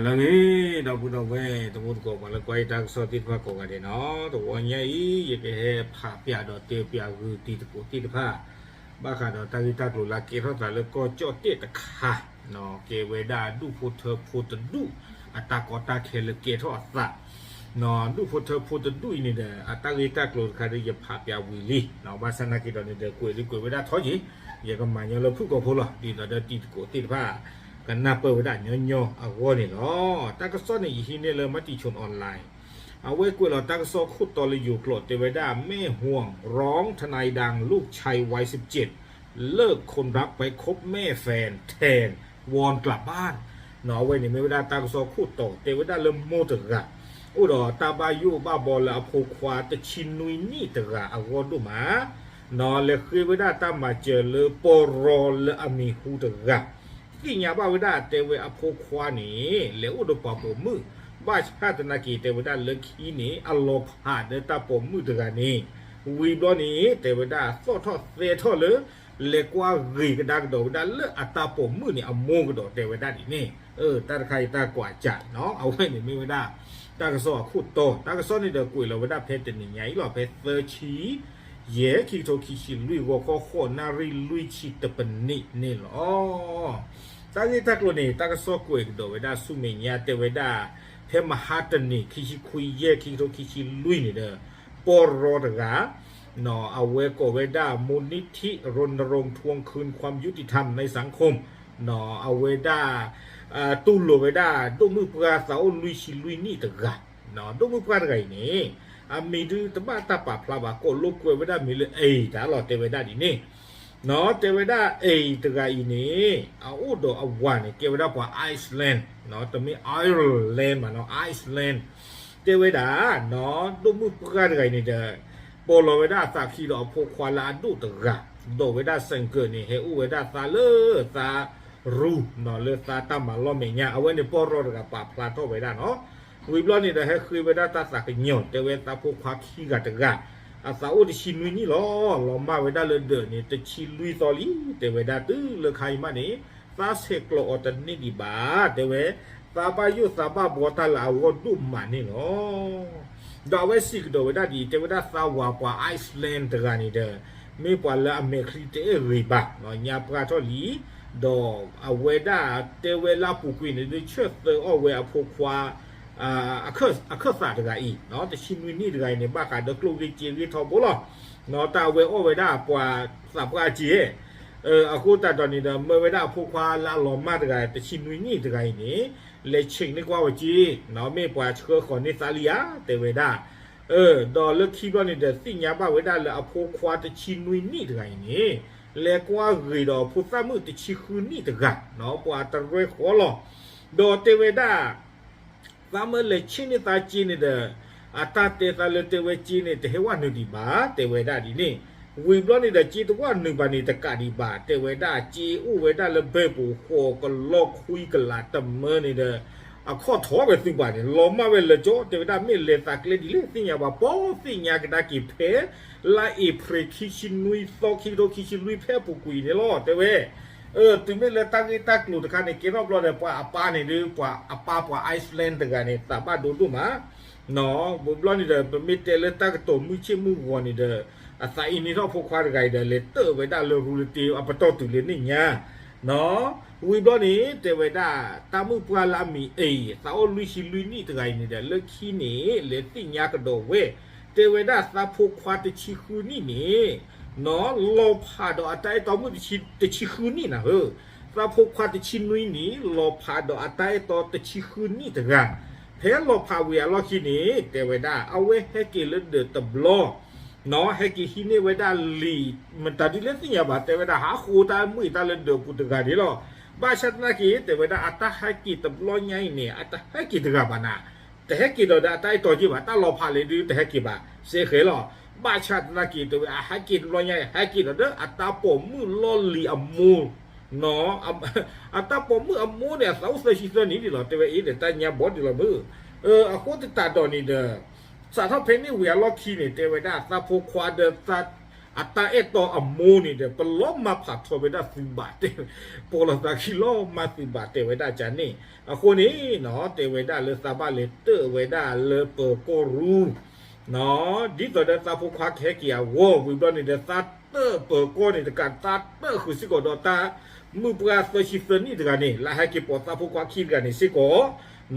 လၢအဂ့ၤ ဒီပုၢ်ဒီဝဲၢ် တံၤသကိး ပှၤလၢကွၢ်ယတၢ်ကစီၣ်သ့ၣ်တဖၣ်ကိးဂၤဒဲးန့ၣ်, တဝီညါအံၤ ယကဟဲဖးပျးဒီးတဲပျးဂုာ်တံၤသကိးသ့ၣ်တဖၣ် ဘၣ်ဃးဒီးတၢ်ဂ့ၢ်တၢ်ကျိၤလၢကဲထီၣ်သးလၢကီၢ်ကၠီၣ်တဲၣ်တခါ, ကဲဝဲဒၣ်ဒူၣ်ဖိထၢဖိတဒူၣ် အတၢ်ကီတၢ်ခဲလၢကဲထီၣ်အသး, ဒူၣ်ဖိထၢဖိတဒူၣ်အံၤန့ၣ်ဒီး အတၢ်ဂ့ၢ်တၢ်ကျိၤတခါဒီး ယဖးပျးဝံၤလံ, ဘၣ်ဆၣ်သနာ်က့ဒီးန့ၣ်ဒီး ကွဲးဒုးကွဲးဝဲဒၣ်ထီက့ၤ, ယကမၤညီလၢဖုၣ်ကိာ်ဖိလီၤ. ဒ်သိးဒီးတံၤသကိးသ့ၣ်တဖၣ် ကနၢ်ပၢၢ်ဝဲဒၣ်ညီညီအဂီၢ်န့ၣ်လီၤ. တၢ်ကစီၣ်န့ၣ် ယဟံးန့ၢ်လၢ Matichon Online, အဝဲကွဲးလီၤတၢ်ကစီၣ်ခိၣ်တီလၢယိၤကျိာ် တဲဝဲဒၣ် แม่ห่วงร้องทนายดังลูกชายวัยสิบเจ็ด เลิกคนรักไปคบแม่แฟนแทน วอนกลับบ้าน အဝဲန့ၣ်မ့ၢ်ဝဲဒၣ်တၢ်ကစီၣ်ခိၣ်တီ တဲဝဲဒၣ်လၢမိၢ်တဂၤ အိၣ်ဒီးတၢ်ဘၣ်ယိၣ်ဘၣ်ဘီလၢအဖိခွါတဆံနွံနံၣ်တဂၤအဂီၢ်ဒိၣ်မး, လဲၤဃ့ဝဲဒၣ်တၢ်မၤစၢၤလၢပီၢ်ရီလၢအမံၤဟူတဂၤ, သ့ၣ်ညါဘၣ်ဝဲဒၣ် တဲဝဲအဖိခွါန့ၣ် လဲၤအိၣ်ဒီးပှၤပိာ်မုၣ်, ဘၣ်ဆၣ်သနာ်က့ တဲဝဲဒၣ်လၢခံန့ၣ် အလီၤဖးဒီးတၢ်ပိာ်မုၣ်တဂၤန့ၣ်, ဝံၤဘျီန့ၣ် တဲဝဲဒၣ်သီၣ်ထီၣ်သဲထီၣ်လၢ လဲၤကွၢ်ဂ့ၤကဒါကဒီးဝဲဒၣ်လၢအတၢ်ပိာ်မုၣ်န့ၣ် အမိၢ်ကဒီး တဲဝဲဒၣ်ဒ်န့ၣ်, တၢ်တခါအံၤတၢ်ကွၢ်ကၢ်န့ၣ်လီၤ. အဝဲန့ၣ်မ့ၢ်ဝဲဒၣ် တၢ်ကစီၣ်အခိၣ်တီ, တၢ်ကစီၣ်န့ၣ်ဒီးကွဲးလီၤဝဲဒၣ်ဖဲတနံၤညါအံၤလီၤ, ဖဲသၢဆံယဲၢ် ခံကထိခံဆံလွံၢ် ဂီၤခီဃိးနၣ်ရံၣ်လွံၢ်ဆံတပနံးန့ၣ်လီၤ. တၢ်ဂ့ၢ်တၢ်ကျိၤန့ၣ် တၢ်ကစီၣ်ကွဲးကဒီးဝဲဒၣ်ဆူမဲာ်ညါ တဲဝဲဒၣ် ဖဲမဟါတနံၤ ခံဆံခွံယဲၢ် ခံကထိခံဆံလွံၢ်န့ၣ်ဒီး ပီၢ်ရီတဂၤ အဝဲကိးဝဲဒၣ် มูลนิธิรณรงค์ทวงคืนความยุติธรรมในสังคม အဝဲဒၣ် တူၢ်လိာ်ဝဲဒၣ် ဒိၣ်မုၣ်ပှၢ်သးအိၣ်လွံၢ်ဆံလွံၢ်နံၣ်တဂၤ, ဒိၣ်မုၣ်ပှၢ်တဂၤအံၤန့ၣ် အမံၤဒုးတဘၣ်တၢ်ပာ်ဖျါဘၣ် ကိးလိာ်ကွဲးဝဲဒၣ်မ့ၢ်လၢ A တၢ်လီၤ တဲဝဲဒၣ်ဒ်န့ၣ်, တဲဝဲဒၣ် A တဂၤအံၤန့ၣ် အအိၣ်ဒီးအဝၤန့ၣ် ကဲဝဲဒၣ်ပှၤ Iceland, တမ့ၢ် Ireland ဘၣ်နီၤ Iceland, တဲဝဲဒၣ် ဒိၣ်မုၣ်ပှၢ်တဂၤအံၤန့ၣ်ဒီး ပိာ်လီၤဝဲဒၣ်အသးခံဒီးအဖိခွါလၢအဒိၣ်တဂၤ, ဒီးဝဲဒၣ် စဲးကၢးန့ၣ် ဟဲအိၣ်ဝဲဒၣ်သးလၢသးရူ လၢသးတၢ်မၤလီၢ်မဲာ်ညါ, အဝဲန့ၣ်ပီၢ်ရီတဂၤပာ်ဖျါထီၣ်ဝဲဒၣ်နီၤ, ဝံၤဘျီန့ၣ်ဒီး ဟဲဃ့ဝဲဒၣ်တၢ်သးကညီၤ တဲဝဲသးဖိခွါခံဂၤတဂၤ အသးအိၣ်တဆံနွံနံၣ်လီၤ, လီၤမၢ်ဝဲဒၣ်လၢဒၢးန့ၣ် တဆံလွံၢ်သီလံ, တဲဝဲဒၣ်တုၤလၢခါအံၤမးန့ၣ် သးဆဲးကျိးအီၤတန့ၢ်ဒံးဘၣ်, တဲဝဲ သးဘၣ်ယိၣ်သးဘၣ်ဘီတၢ်လၢအဂီၢ်ဒိၣ်မးန့ၣ်လီၤ. ဒီးအဝဲစံးကဒီးဝဲဒၣ်ဒ်အံၤ, တဲဝဲဒၣ်သးဝၤပှၤ Iceland တဂၤန့ၣ်ဒီး မ့ၢ်ပှၤလၢအမဲာ်ချံတအဲၣ်ဂ့ၤဘၣ်, ညါပှၢ်ထီၣ်လံ, ဒီးအဝဲဒၣ်တဲဝဲလၢအပူၤကွံာ်န့ၣ် ဒုးဆၢၣ်သၢအီၣ်ဝဲအဖိခွါ အခၢၣ်သးတဂၤအံၤ, တဆံနွံနံၣ်တဂၤအံၤန့ၣ် ဘၣ်ဃးဒီးကျိၣ်ဂ့ၢ်စ့ဂ့ၢ်ထီဘိလီၤ, တၢ်အဝဲအီၣ်ဝဲဒၣ်ပှၤသးပှၢ်အစ့, အဃိသတးဒီးန့ၣ်ဒီး မၢဝဲဒၣ်အဖိခွါလၢအလီၤမၢ်တဂၤ တဆံနွံနံၣ်တဂၤအံၤန့ၣ် လဲၤဆံးန့ၢ်ကွၢ်ဝဲက့, မ့ၢ်ပှၤဆှၢဃီၤန့ၢ်သးလံဧါ တဲဝဲဒၣ်, ဒီးလၢခံဘျီန့ၣ်ဒီး သ့ၣ်ညါဘၣ်ဝဲဒၣ်လၢအဖိခွါတဆံနွံနံၣ်တဂၤအံၤန့ၣ် လဲၤကွၢ်ဂ့ၤဒီးဖိသၣ်မုၣ်တဆံဃုနံၣ်တဂၤ, ပှၤတရဲၣ်ဃီလီၤ, ဒီးတဲဝဲဒၣ် သးမၢလဲၤဆံးန့ၢ်သးက့န့ၣ်ဒီး အတၢ်တဲသးလၢတဲဝဲက့န့ၣ် တဟဲဝဲနုာ်ဒံးဘၣ် တဲဝဲဒၣ်ဒ်န့ၣ်, ဝံၤဘျီန့ၣ်ဒီး က့တဝဲနုာ်ဘၣ်န့ၣ် တကးဒံးဘၣ် တဲဝဲဒၣ် က့အိၣ်ဝဲဒၣ်လၢဘဲၣ်ပူၤဃိးကလီခွံကလးတမၢန့ၣ်ဒီး အခီၣ်ထီၣ်ဝဲသုဘၣ်န့ၣ် လီၤမၢ်ဝဲလၢာ်ကၠီ တဲဝဲဒၣ် မ့ၢ်လဲၤသးကျဲဒ်လဲၣ်သ့ၣ်ညါဘၣ် ပီသ့ၣ်ညါကဒါက့ၤဖဲ လါအ့ဖြ့ၣ်ခံဆံနွံသီ ခံကထိခံဆံလွံၢ်ဖဲအပူၤကွံာ်န့ၣ်လီၤ တဲဝဲ တုၤမ့ၢ်လၢတၢ်ဂ့ၢ်တၢ်ကျိၤတခါန့ၣ် ကဲထီၣ်ဘျီဒီး ပှၤအပၢ်န့ၣ်ဒုး ပှၤအပၢ်ပှၤ Iceland တဂၤန့ၣ် သးဘၣ်ဒိဒိၣ်မး, ဘျီန့ၣ်ဒီး ပမ့ၢ်တဲလၢတၢ်ကတိၤမုၢ်ဆ့ၣ်မုၢ်ဂီၤန့ၣ်ဒီး အသးအံၤန့ၢ်ထီၣ်ဖိခွါတဂၤအံၤဒီး လဲၤတၢၣ်ဝဲဒၣ်လၢရူလတ့အပတီၢ်တုၤလၢန့ၣ်ညါ ဝံၤဘျီန့ၣ် တဲဝဲဒၣ် တၢ်မုၣ်ပှၢ်လၢအမံၤအံၤ သးအိၣ်လွံၢ်ဆံလွံၢ်နံၣ်တဂၤအံၤန့ၣ်ဒီး လၢခံန့ၣ် လဲၤသ့ၣ်ညါကဒီးဝဲ တဲဝဲဒၣ်သးဖိခွါတဆံဃုနံၣ်န့ၣ် လီၤဖးဒီးအတၢ်အဲၣ်တီမုၣ်တဆံ, တဆံဃုနံၣ်နၤဧၢ, သးဖိခွါတဆံနွံနံၣ် လီၤဖးဒီးအတၢ်အဲၣ်တီတဆံဃုနံၣ်တဂၤ, ဖဲလီၤဖးဝံၤအလီၢ်ခံန့ၣ် တဲဝဲဒၣ် အဝဲဟဲက့ၤလၢဒၢးတဘျီ ဟဲက့ၤဟံးန့ၢ်ဝဲဒၣ်လံာ် မတၤဒ်လဲၣ်သ့ၣ်ညါဘၣ် တဲဝဲဒၣ် ဟးဃိတၢ်မုာ်တၢ်လၢဒၢးပူၤတဂၤန့ၣ်လီၤ. ဘၣ်ဆၣ်သနာ်က့ တဲဝဲဒၣ် အတၢ်ဟဲက့ၤတဘျီညါအံၤန့ၣ် အတဟဲက့ၤတဂၤဘၣ်နၤ, တဟဲက့ၤဒီးဒီးအတၢ်အဲၣ်တီက့ၤဘၣ်, တၢ်လီၤဖးလဲၣ်ဒုး တဟဲက့ၤဘၣ် စ့ၢ်ကီးလီၤ. ဘၣ်ဆၣ်သနာ်က့ တဲဝဲ အဟဲက့ၤတဘျီညါအံၤ ဟဲက့ၤဒီးဒီးအတၢ်ပိာ်မုၣ်လီၢ်လံၤအမိၢ် အတၢ်ပိာ်မုၣ်အမိၢ်န့ၣ် အသးအိၣ်သၢဆံသၢနံၣ်ဒံးလီၤ. တဲဝဲအံၤဒီးတၢ်ညါဘီဒံးလီၤမုၢ်, အဃိသတးဒီးန့ၣ်ဒီး စးထီၣ်ဖဲန့ၣ်ဝံၤအလီၢ်ခံန့ၣ် တဲဝဲဒၣ်သးဖိခွါဒီးသး အတၢ်အဲၣ်တီအမိၢ်န့ၣ်ဒီး ပလီၤမၢ်ဖးထီဝဲဒၣ်သုးဘၣ်တဲ, ပိာ်လိာ်သးခံလီၤမၢ်သုးဘၣ်တဲဝဲဒၣ်ကန့ၣ်. အဃိန့ၣ်နီၤ တဲဝဲဒၣ်လၢသးဘၣ်လဲၤတၢၣ်ဝဲဒၣ်လၢပၢၤကီၢ်ရူ ဒ်သိးဒီးသးဖိခွါကဟဲက့ၤအဂီၢ် ဝံၤဘျီန့ၣ်ဒီး သးတၢၣ်ပၢၤကီၢ်န့ၣ်တကး သးတၢၣ်ဃုာ်စ့ၢ်ကီးဒီးတၢ်မုၣ်ပှၢ်သၢဆံသၢနံၣ်တဂၤန့ၣ် လၢဟဲက့ၤပိာ်သးဖိခွါခံတဂၤန့ၣ်စ့ၢ်ကီး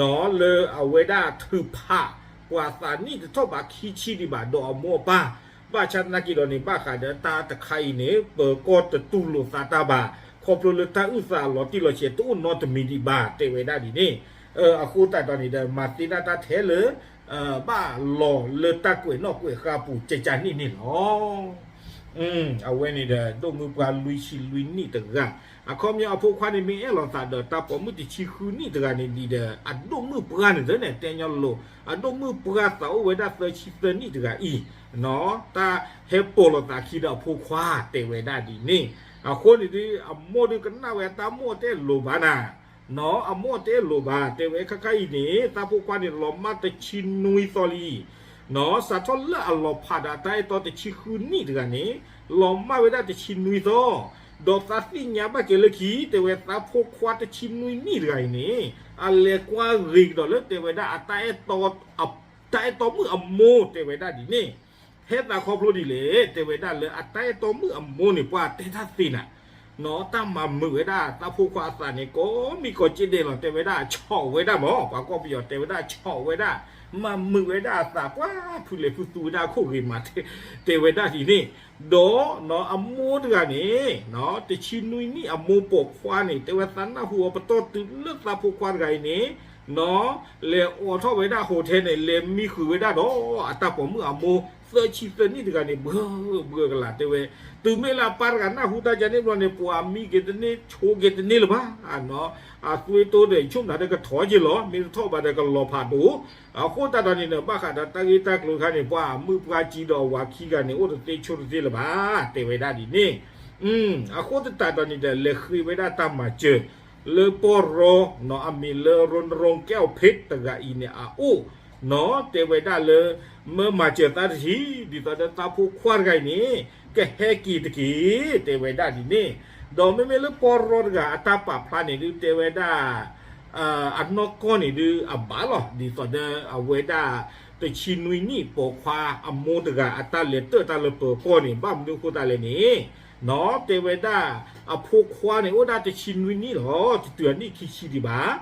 နီၤ လၢအဝဲဒၣ်ထုးဖး ပှၤသးနံၣ်တထီၣ်ဘးခံဆံဒံးဘၣ် ဒီးအမိၢ်အပၢ် ဘၣ်ဆၣ်သနာ်က့ဒီးန့ၣ် ဘၣ်ဃးဒီးတၢ်တခါအံၤန့ၣ် ပၢၤကီၢ်တတူၢ်လိာ်သးတၢ်ဘၣ် ခီဖျိလၢတၢ်အုၣ်သးလီၤတံၢ်လီၤဆဲးတအိၣ်နီတမံၤဒံးဘၣ် တဲဝဲဒၣ်ဒ်န့ၣ်. အဃိသတးဒီးန့ၣ်ဒီး မၤသ့ဒၣ်တၢ်ထဲလၢ ဘၣ်လီၤလၢတၢ်ကွဲးနီၣ်ကွဲးဃါပူၤ ကကန့ၣ်န့ၣ်လီၤ. အဝဲန့ၣ်ဒီး ဒိၣ်မုၣ်ပှၢ်လွံၢ်ဆံလွံၢ်နံၣ်တဂၤ အခီပညီအဖိခွါန့ၣ်မ့ၢ်အဲၣ်လိာ်သးဒီးတၢ်ပိာ်မုၣ်တဆံဃုနံၣ်တဂၤန့ၣ်ဒံးဒီး အဒိၣ်မုၣ်ပှၢ်န့ၣ်သ့န့ၣ် တဲညီလိၤ အဒိၣ်မုၣ်ပှၢ်သးအိၣ်ဝဲဒၣ်သၢဆံသၢနံၣ်တဂၤအံၤ တၢ်ဟဲပိာ်လိာ်သးခံဒီးအဖိခွါတဲဝဲဒၣ်ဒ်န့ၣ်. အဃိန့ၣ်ဒုး အမိၢ်ဒုးကနၣ်ဝဲအတၢ်မိၢ်တအဲၣ်လိာ်ဘၣ်နၤ နီၤ အမိၢ်တအဲၣ်လိာ်ဘၣ် တဲဝဲခါခါအံၤန့ၣ် သးဖိခွါန့ၣ် လီၤမၢ်တဆံနွံသီလံ နီၤ စးထီၣ်လၢအလီၤဖးဒီးတၢ်အဲၣ်တီတဆံဃုနံၣ်တဂၤန့ၣ် လီၤမၢ်ဝဲဒၣ်တဆံနွံသီ ဒီးသးသ့ၣ်ညါဘၣ်က့ၤလၢခံ တဲဝဲသးဖိခွါတဆံနွံနံၣ်တဂၤအံၤန့ၣ် အလဲၤကွၢ်ဂ့ၤကဒီးလၢတဲဝဲဒၣ်အတၢ်အဲၣ်တီ တၢ်အဲၣ်တီမုၣ်အမိၢ်တဲဝဲဒၣ်ဒ်န့ၣ်. ဟဲသးခီဖျိဒ်လဲၣ် တဲဝဲဒၣ်လၢအတၢ်အဲၣ်တီမုၣ်အမိၢ်န့ၣ် ပှၤတဲတၢ်သ့နၤ နီၤ တၢ်မၤမုာ်ဝဲဒၣ်သးဖိခွါအသးန့ၣ် ကိးမံၤကိးက့ဒဲးလီၤ တဲဝဲဒၣ်ဆီၣ်ဝဲဒၣ်မး ပှၤကီၢ်ပယီၤတဲဝဲဒၣ်ဆီၣ်ဝဲဒၣ် မၤမုာ်ဝဲဒၣ်အသး ပှၤဖုလဲၤဖုသူဝဲဒၣ်အခိၣ်ဂ့ၤမး တဲဝဲဒၣ်ဒ်န့ၣ်. ဒီးနီၤ အမိၢ်တဂၤန့ၣ် တဆံနွံနံၣ်အမိၢ်ပိာ်ခွါန့ၣ် တဲဝဲသးနၢ်ဟူအီၤပတီၢ်တုၤလၢသးဖိခွါတဂၤအံၤန့ၣ် နီၤ လဲၤအိးထီၣ်ဝဲဒၣ် hotel န့ၣ် လဲၤမံဃုာ်ဝဲဒၣ်ဒီးအတၢ်ပိာ်မုၣ်အမိၢ် သၢဆံသၢနံၣ်တဂၤန့ၣ် ဘှၢဘှၢကလာ်တဲဝဲ. တုၤမ့ၢ်လၢအပၢ်တဂၤနၢ်ဟူတၢ်ကန့ၣ်ဘျီန့ၣ် ပှၤမံက့ၤတန့ၢ်ဆိက့ၤတန့ၢ်လၢၤဘၣ် နီၤ အသွံတိဒီးဆိကမိၣ်တၢ်ဒီးကထီၣ်က့ၤလီၤ မ့ၢ်တထီၣ်ဘၣ်ဒီးကလီၤဖးဒိၣ်. အဃိသတးဒီးန့ၣ်ဒီး ဘၣ်ဃးဒီးတၢ်ဂ့ၢ်တၢ်ကျိၤတခါန့ၣ် ပှၤမုၣ်ပှၢ်ကံဒီးအဝၤခံဂၤန့ၣ် အိၣ်တသ့ဆိတသ့လၢၤဘၣ် တဲဝဲဒၣ်ဒ်န့ၣ်. အဃိသတးဒီးန့ၣ်ဒီး လဲၤဃ့ဝဲဒၣ်တၢ်မၤစၢၤ လၢပီၢ်ရီနီၤ အမံၤလၢ ရိနရိကဲအိၣ်ဖ့းတဂၤအံၤန့ၣ် အအိၣ် နီၤ တဲဝဲဒၣ်လၢ မၢမၤစၢၤသးတထံၣ် ဒ်သိးဒီးသးဖိခွါတဂၤအံၤန့ၣ် ကဟဲက့ၤတက့ၢ် တဲဝဲဒၣ်ဒ်န့ၣ်. ဒီးမ့မ့ၢ်လၢပီၢ်ရီတဂၤအတၢ်ပာ်ဖျါန့ၣ်ဒုး တဲဝဲဒၣ် အနီၢ်ကီၢ်န့ၣ်ဒုးအဘၣ်လီၤ ဒ်သိးဒီးအဝဲဒၣ် တဆံနွံနံၣ်ပိာ်ခွါအမိၢ်တဂၤအတၢ်လဲၤတၢၣ်တၢ်လၢပၢၤကီၢ်န့ၣ် ဘၣ်မနုၤအဃိသတးလဲၣ်န့ၣ် နီၤ တဲဝဲဒၣ် အဖိခွါန့ၣ် အိၣ်ဒၣ်တဆံနွံနံၣ်လီၤ တတုၤအနံၣ်ခံဆံဒံးဘၣ်.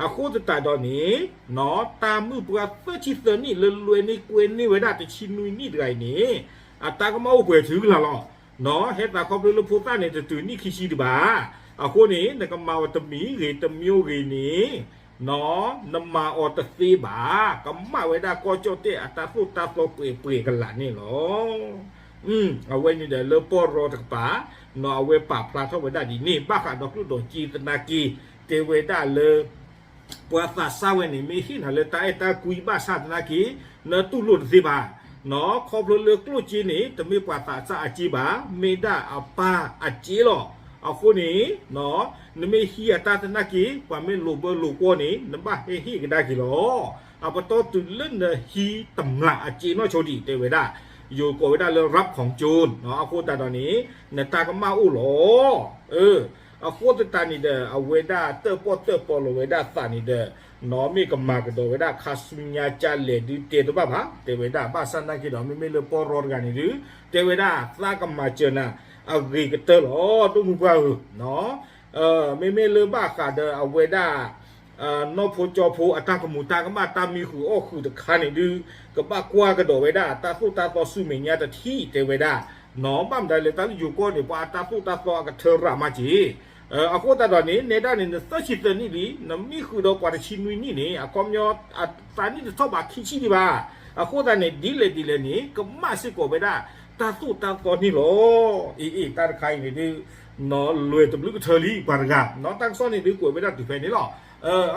အဃိသတးဒီးန့ၣ် နီၤ တၢ်မုၣ်ပှၢ်သၢဆံသၢနံၣ်လၢလွဲန့ၢ်ကွဲန့ၢ်ဝဲဒၣ်တဆံနွံနံၣ်တဂၤအံၤန့ၣ် အတၢ်ကမၣ်အိၣ်ပှဲၤထုကလာ်လီၤ. နီၤ ဟဲသးခီဖျိလၢဖိသၣ်န့ၣ် တတုၤနံၣ်ခံဆံဒံးဘၣ်. အဃိန့ၣ် နကမၤအီၤတမံၤဂ့ၤတမံၤဂ့ၤန့ၣ် နီၤ နမၤအီၤတသ့ဘၣ် ကမၣ်ဝဲဒၣ်ကီၢ်ကၠီၣ်တဲၣ်အတၢ်သိၣ်တၢ်သီပှဲၤပှဲၤကလာ်န့ၣ်လီၤ. အဝဲန့ၣ်ဒီးလၢပီၢ်ရီတကပၤ နီၤ အဝဲပာ်ဖျါထီၣ်ဝဲဒၣ်ဒ်န့ၣ် ဘၣ်ဃးဒီးကျိၣ်ဒီးစ့သနာ်က့ တဲဝဲဒၣ်လၢ ပှၤသးစၢ်ဝဲန့ၣ် မ့ၢ်ဟ့ၣ်နၤလၢတၢ်အဲၣ်တၢ်ကွံဘၣ်ဆၣ်သနာ်က့ နတူၢ်လိာ်တသ့ဘၣ်. နီၤ ခီဖျိလၢကျိၣ်စ့န့ၣ် တမ့ၢ်ပှၤသးစၢ်အစ့ဘၣ် မ့ၢ်ဒၣ်အပၢ်အစ့လီၤ. အဃိန့ၣ် နီၤ နမ့ၢ်ဟံးအတၢ်သနာ်က့ ပှၤမ့ၢ်လိာ်ဘၢလိာ်ကွီၢ်န့ၣ် နဘၣ်ဟဲဟ့ၣ်ကဒါက့ၤလီၤ. အပတီၢ်တုၤလၢနဟံးတမျၢ်အစ့နီၢ်ဆိဒံး တဲဝဲဒၣ် ယိၤကိးဝဲဒၣ်လၢ รับของโจร နီၤ အဃိသတးဒီးန့ၣ် နတၢ်ကမၣ်အိၣ်လီၤ. အဃိသတးန့ၣ်ဒီး အဝဲဒၣ်တၢၣ်ပီၣ်တၢၣ်ပီလိာ်ဝဲဒၣ်သးန့ၣ်ဒီး နီၤ မ့ၢ်ကမၤကဒီးဝဲဒၣ်ခါဆူညါကလဲၣ်ဒုးတဲတဘၣ်ဘၣ် တဲဝဲဒၣ် ဘၣ်ဆၣ်သနာ်က့ဒီး မ့မ့ၢ်လၢပီၢ်ရီတဂၤန့ၣ်ဒုး တဲဝဲဒၣ် သးကမၤစၢၤနၤ အဂ့ၤကတၢၢ်လီၤ ဒိၣ်မုၢ်ပှၢ်ဧၢ, နီၤ မ့မ့ၢ်လၢဘၣ်ဃးဒီးအဝဲဒၣ် နီၢ်ဖိကၠီဖိအတၢ်ကမူၤတၢ်ကမၣ်တၢ်မံဃုာ်အီၣ်ဃုာ်တခါန့ၣ်ဒုး ကဘၣ်ကွၢ်ကဒီးဝဲဒၣ် တၢ်သိၣ်တၢ်သီဆူမဲာ်ညါတထံၣ် တဲဝဲဒၣ်, နီၤ ဘၣ်မတၤလဲၣ် တၢ်လၢယိၤကီၢ်န့ၣ် ပှၤအတၢ်သိၣ်တၢ်သီအကထၢရၤမးက့ၤ, အဃိသတးဒီးန့ၣ် နဲဒၣ်န့ၣ် နသၢဆံသၢနံၣ်လံ နမံဃုာ်ဒီးပှၤတဆံနွံနံၣ်န့ၣ် အခီပညီ အသးနံၣ်တထီၣ်ဘးခံဆံဒံးဘၣ်, အဃိသတးန့ၣ် ဒ်လဲၣ်ဒ်လဲၣ်န့ၣ် ကမၣ်စ့ၢ်ကီးဝဲဒၣ် တၢ်သိၣ်တၢ်သီန့ၣ်လီၤ. အ့ အ့ တၢ်တခါအံၤန့ၣ်ဒုး နီၤ လွဲၢ်တဘျုးကထၢလံ ပှၤတဂၤ နီၤ တၢ်ကစီၣ်န့ၣ်ဒုးကွဲးဝဲဒၣ်တုၤဖဲန့ၣ်လီၤ.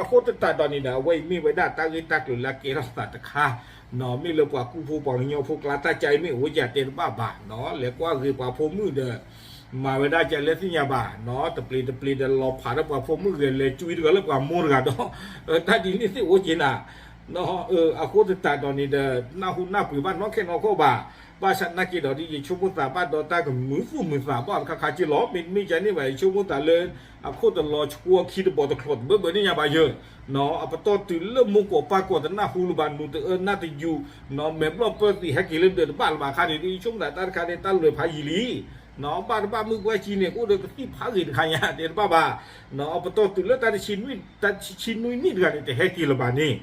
အဃိသတးဒီးန့ၣ်ဒီး အဝဲအံၤမ့ၢ်ဝဲဒၣ်တၢ်ဂ့ၢ်တၢ်ကျိၤလၢအကဲထီၣ်သးတခါ, နီၤ မ့ၢ်လၢပှၤကူၣ်ဖိပှၤကညီဖိကျါ တၢ်ကါအံၤမ့ၢ်အိၣ်ကတဲတဘၣ်ဘၣ်, နီၤ လဲၤကွၢ်ဂ့ၤပှၤဖိမုၣ်ဒီး မၤဝဲဒၣ်ကလဲၣ်သ့ၣ်ညါဘၣ်, နီၤ တပျ့ၤတပျ့ၤဒီးလီၤဖးဒီးပှၤဖိမုၣ်ဂ့ၤ လဲၤကွံတဂၤလၢပှၤမိၢ်တဂၤဒီး တၢ်ဒ်န့ၣ်သ့ၣ်အိၣ်က့ၤနၤ အဃိသတးဒီးန့ၣ်ဒီး နၢ်ဟူနၢ်ပှ့ၤဘၣ်နီၢ်ခဲနီၢ်ခီၣ်ဘၣ် ဘၣ်ဆၣ်နာ်က့ဒီး ဒ်ယဆိကမိၣ်သးဘၣ်ဒီးတၢ်ကမုာ်သူၣ်မုာ်သးဘၣ်တခါခါက့လီၤ. မ့တမ့ၢ်ကန့ၣ်ဘၣ် ယဆိကမိၣ်သးလၢ အခိၣ်တလီၤဆှီခံတဘီတချီးတဘၢဘၢန့ၣ်ညါဘၣ်ယဲ, အပတီၢ်တုၤလၢမိၢ်ကီၢ်ပၢ်ကီၢ်တနၢ်ဟူလၢၤဘၣ် နူၤတအၢနၢ်တယူာ်, မဲာ်ဘျီၣ်ပၢသံးဟဲက့ၤလၢဒၢးတဘၣ်လၢၤဘၣ်အခါန့ၣ် ဒ်ယဆိကမိၣ်သးတၢ်တခါန့ၣ် တၢ်လွဲၤဖးယံာ်လံ ဘၣ်တဘၣ်မုၢ်ပှၢ်ကံန့ၣ် ကအိၣ်ဒီးကသံၣ်ဖးဂ့ၤတခါညါ တဲတဘၣ်ဘၣ်. အပတီၢ်တုၤလၢတၢ်တဆံနွံနံၣ်တဂၤန့ၣ် တဟဲက့ၤလၢၤဘၣ်န့ၣ်,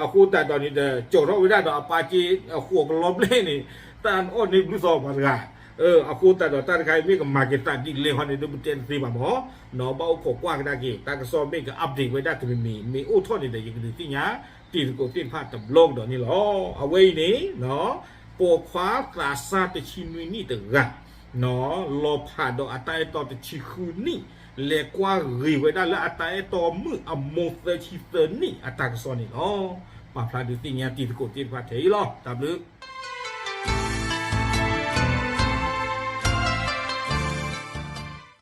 အဃိသတးဒီးန့ၣ်ဒီး ကၠီၤထီၣ်ဝဲဒၣ်ဒီးအပၢ်က့ အဃိးကလီဘျဲၣ်န့ၣ် တၢ်အီၣ်န့ၢ်ဘျုးသီပှၤတဂၤ. အဃိသတးဒီးတၢ်တခါအံၤမ့ၢ်ကမၤက့ၤသးဒ်လဲၣ်ဃီန့ၣ် ဒ်ပတဲတသ့ဘၣ်မး, ဘၣ်အိၣ်ခိးကွၢ်ကဒါက့ၤ တၢ်ကစီၣ်မ့ၢ်က update ဝဲဒၣ်တမံၤမံၤ မ့ၢ်အိၣ်ထီၣ်န့ၣ်ဒီး ယကဒုးသ့ၣ်ညါ တံၤသကိးသ့ၣ်တဖၣ်တဘျီကဒီးန့ၣ်လီၤ. အဝဲအံၤန့ၣ် ပိာ်ခွါသးစၢ်တဆံနွံနံၣ်တဂၤ လီၤဖးဒီးအတၢ်အဲၣ်တီတဆံဃုနံၣ်, လဲၤကွၢ်ဂ့ၤဝဲဒၣ်လၢအတၢ်အဲၣ်တီမုၣ်အမိၢ်သၢဆံသၢနံၣ်အတၢ်ကစီၣ်န့ၣ်လီၤ. ပာ်ဖျါဒုးသ့ၣ်ညါတံၤသကိးသ့ၣ်တဖၣ်ထဲအံၤလီၤ. တၢ်ဘျုး